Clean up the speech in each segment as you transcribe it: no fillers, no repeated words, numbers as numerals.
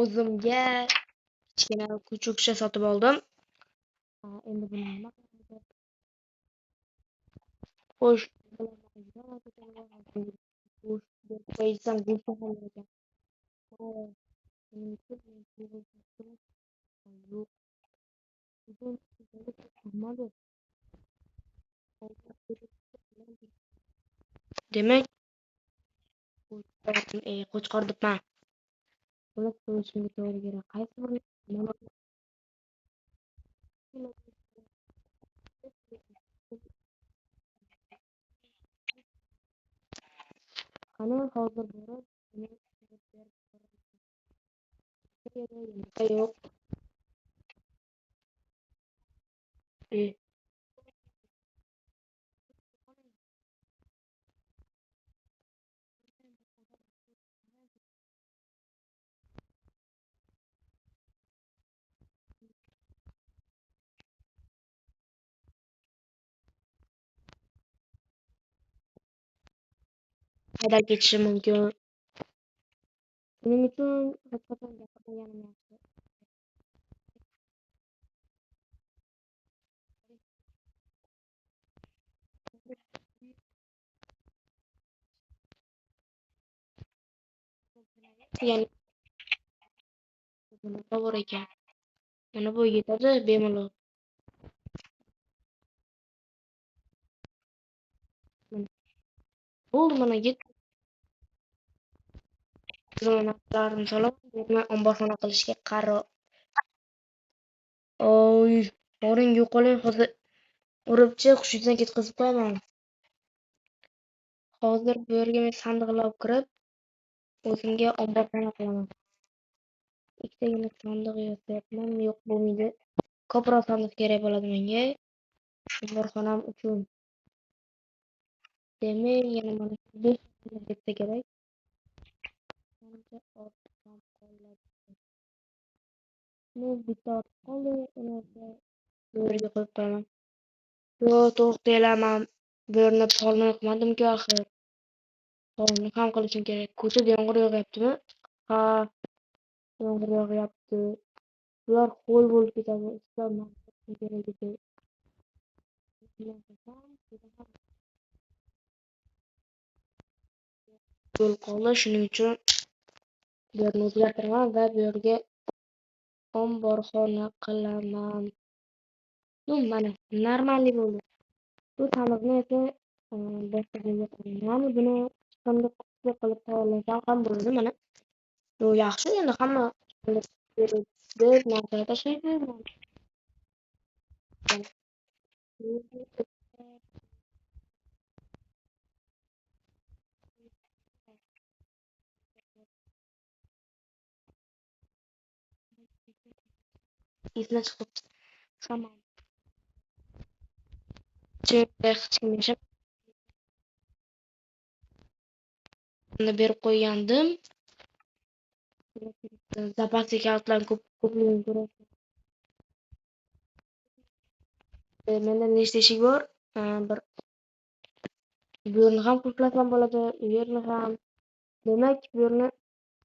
O'zimga kichkina kuchukcha sotib oldim. Endi buni nima qilamiz? Xo'sh, go'sht berib qo'ysam, go'shtni ham ekan. Yo'q. Bugun tug'madi. Demak, qo'chqor debman. Buni so'yishimga to'g'ri keladi. Qaysi birini? Qani, hozir borib, uni so'yib berib ko'raman. Yumurta yo'q. E. Haydab ketishim mumkin. Shuning uchun hech qachon gapirmaganim yaxshi. Ya'ni bunaqa bor ekan. Mana bu yetadi bemalol. Bo'ldi, mana yetdi. Narsalarni solib, bu yerni omborxona qilishga qaror. Oy, boring, yo'qoling, hozir uribchi hushingizdan ketkazib qo'yaman. Hozir bu yerga men sandiqlar olib kirib, o'zimga omborxona qilaman. Ikkitagina sandiq yasayapman, yo'q, bo'lmaydi. Ko'proq sandiq kerak bo'ladi menga omborxonam uchun. Demak, yana mana shu 5 ketsa kerak. Menimcha ortib ham qoladi. Bu bitta ortib qoldi, uni esa bu yerga qo'yib qo'yaman. Yo'q, to'xtanglar, man bu yerni polni qilmadim-ku axir. Polni ham qilishim kerak. Ko'chada yomg'ir yog'yaptimi? Ha, yomg'ir yog'yapti. Bular ho'l bo'lib ketadi. Ishlab kerak edi. Yo'l qoldi, shuning uchun bu yerni o'zgartiraman va bu yerga omborxona qilaman. Ну, mana нормальный bo'ldi. Bu sandiqni esa boshqa joyga qo'yaman. Ya'ni buni chiqindi qutisi qilib tayyorlasam ham bo'ladi, mana. Bu yaxshi, endi hamma deb narsalar tashlaydi. Esimdan chiqib qolibdi. Tamam. Hech kim yashab berib qo'ygandim. Zapasdagi kalitlarni ko'pligini ko'rasiz. Menda nechta eshik bor? Bir bu yerni ham qulflasam bo'ladi, u yerni ham. Demak, bu yerni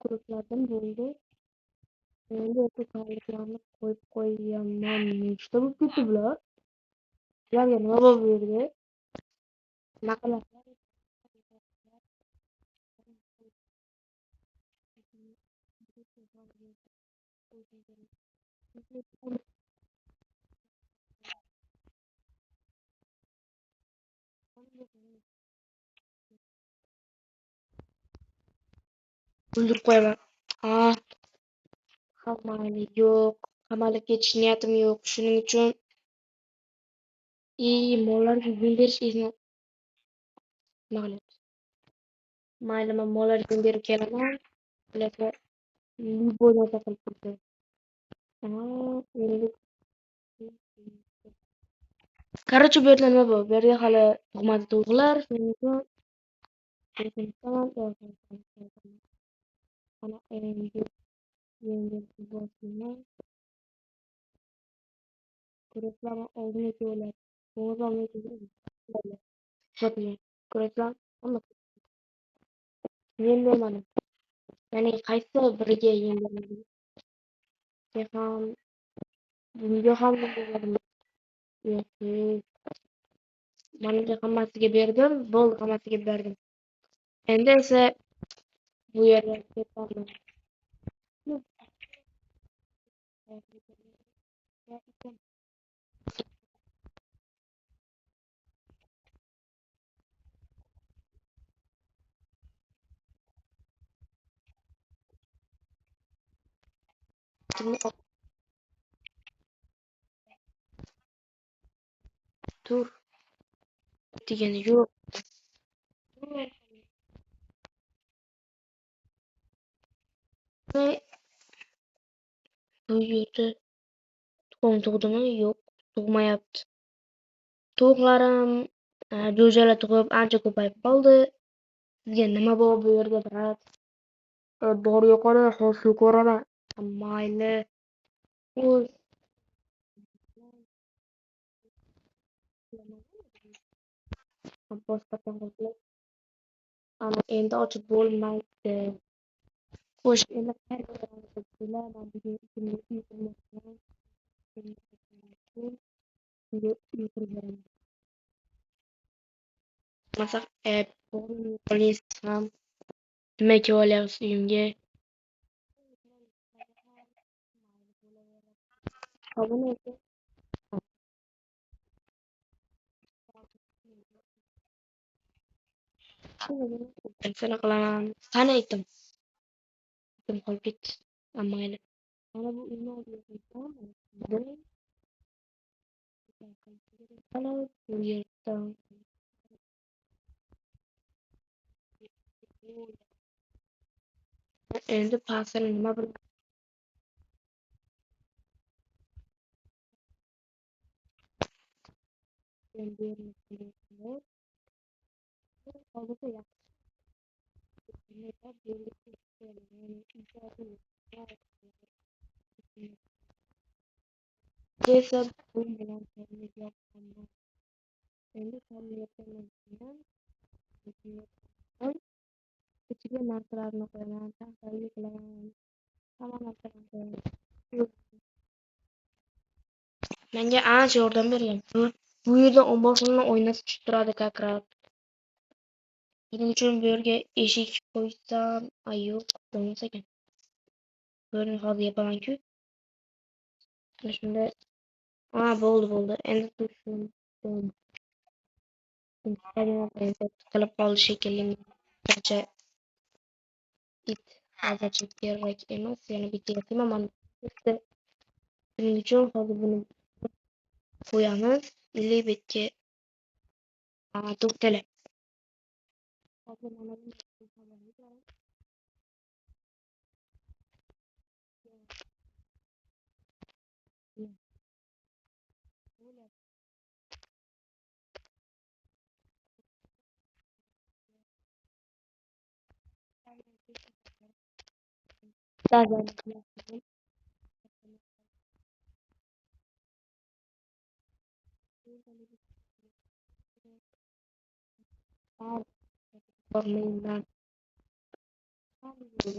qulfladim, bo'ldi. Endi esa kalitlarni qo'yib qo'yaman. Nechta bo'lib ketdi bular? Bularga nima bo'ldi bu yerga? Nima qilasizlar? O'ldirib qo'yaman. Ah, ha, mayli, yo'q. Qamalib ketish niyatim yo'q. Shuning uchun mollarga yem berish nima qilyapti? Mayli, men mollarga yem berib kelaman. Ularga любой narsa qilib tursin. Endi короче, bu yerda nima bor? Bu yerga hali tug'madi tovuqlar, shuning uchun mana endi yem berishni boshlayman. Ko'rasizlarmi, oldinga kelyapti. Bo'lmasa olmaydi. Ko'rasizlar, yem bermadim. Ya'ni qaysi biriga yem bermadim? Ham bunga ham berdim. Mana hammasiga berdim, bo'ldi, hammasiga berdim. Endi esa bu yerga ketaman. Tur degani yo'q. Bu yerda tuxum tug'dimi? Yo'q, tug'mayapti. Tovuqlarim jo'jalar tug'ib ancha ko'payib qoldi. Sizga nima bor bu yerda, brat? Bor yo'qora, hozir ko'raman. Mayli. O'z boshqatdan qilib. Ana endi ochib bo'lmaydi. Xo'sh, endi qayerga boramiz? Men bugun uyimga uy qurmoqchiman. Uyga uy qurib beraman. Masalan, nima kelyapsiz uyimga? Seni qilaman. Qani aytdim. Itim qolib ketdi. Mayli. Mana bu uyni oldiga qo'ysam, bu yerdan endi pastini nima bilan esa bu bilan yopaman. Endi yopaman. Ichiga narsalarni qo'yaman, taxtali qilaman. Hamma narsalarni qo'yaman. Menga ancha yordam bergan. Bu yerda omborxonani oynasi tushib turadi как раз. Shuning uchun bu yerga eshik qo'ysam, ay yo'q, bo'lmas ekan. Bu yerni hozir yopaman-ku. Mana shunda bo'ldi, bo'ldi. Endi tushundim. Qilib qoldi shekilli. Hozircha it hozircha kerak emas. Yana bitta yasayman. Mana bitta. Shuning uchun hozir buni qo'yamiz. Ili bu yerga to'xtala. Hozir mana buni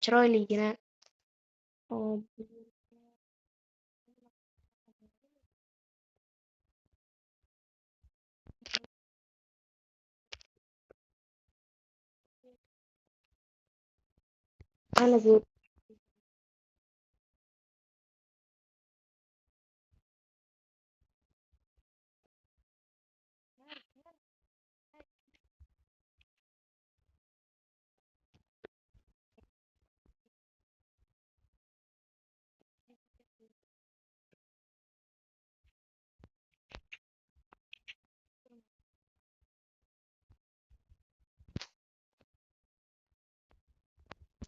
chiroyligina ana bu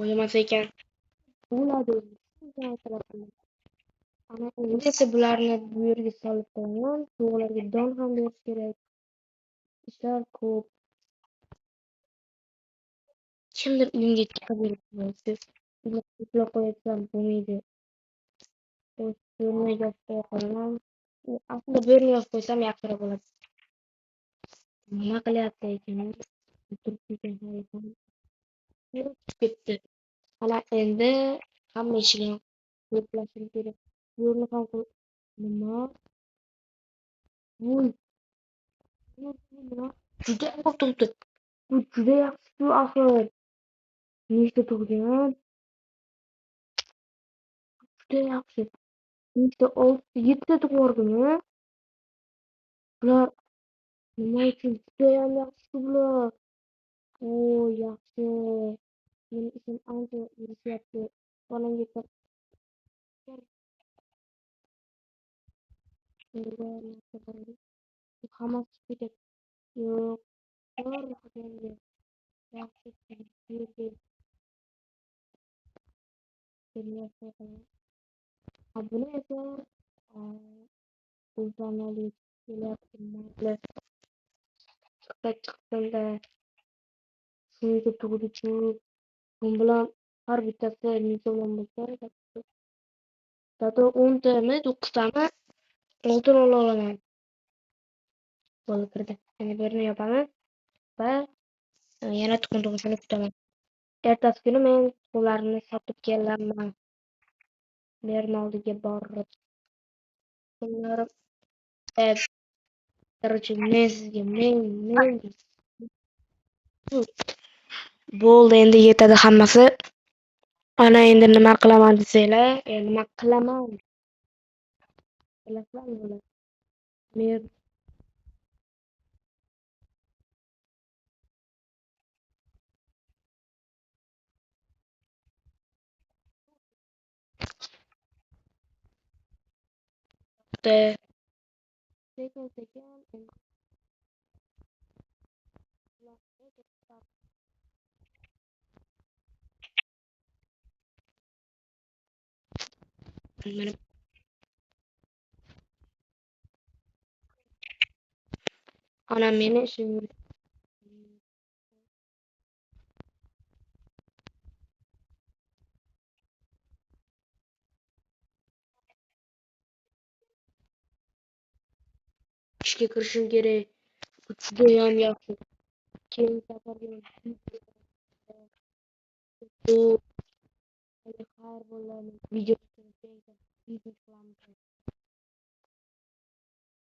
o'ylamasa ekan bo'ladi. Ana endi esa bularni bu yerga solib qo'yaman. Tovuqlarga don ham berish kerak. Ishlar ko'p. Kimdir uyimga chiqib yuribdi. Uyni qulflab qo'yatsam bo'lmaydi. Buni yopib qo'ya qolaman. Aslida bu yerni yopib qo'ysam yaxshiroq bo'ladi. Nima qilyapti ekan? Turibdi ekan hali ham. Tushib ketdi. Ana endi hamma eshigini qulflashim kerak. Yo'lni ham nima? Voy. Nima? Juda ko'p tug'ibdi. Bu juda yaxshi-ku axir. Nechta tug'gan? Juda yaxshi. Nechta? 6, 7 ta tug'ib yubordimi? Bular nima uchun judayam yaxshi bular. O, yaxshi. Meni ishim ancha yurishyapti. Bolamga hammasi chiqib ketadi. Yo'q, bir qadamga yaxshi yurdi. Buni esa o'zdan kelyapti. Mayli. Chiqsa-chiqsin-da. Shuncha tug'di-ku. Bu bilan har bittasi 1000 so'mdan bo'lsa, Tato 10 tami, 9 tami oltin ola olaman. Bo'ldi, kirdi. Endi bu yerni yopamiz va yana tuxum tug'ishini kutaman. Ertasi kuni men tuxumlarni sotib kelaman. Merni oldiga borib. Tuxumlarim, короче, men sizga men bo'ldi, endi yetadi hammasi. Ana endi nima qilaman desanglar, nima qilaman? Bilasizlarmi bular? Mer sekin-sekin endi ana meni ishim ishga kirishim kerak. Judayam yaxshi. Keyingi safarga xayr bo'ladi. Video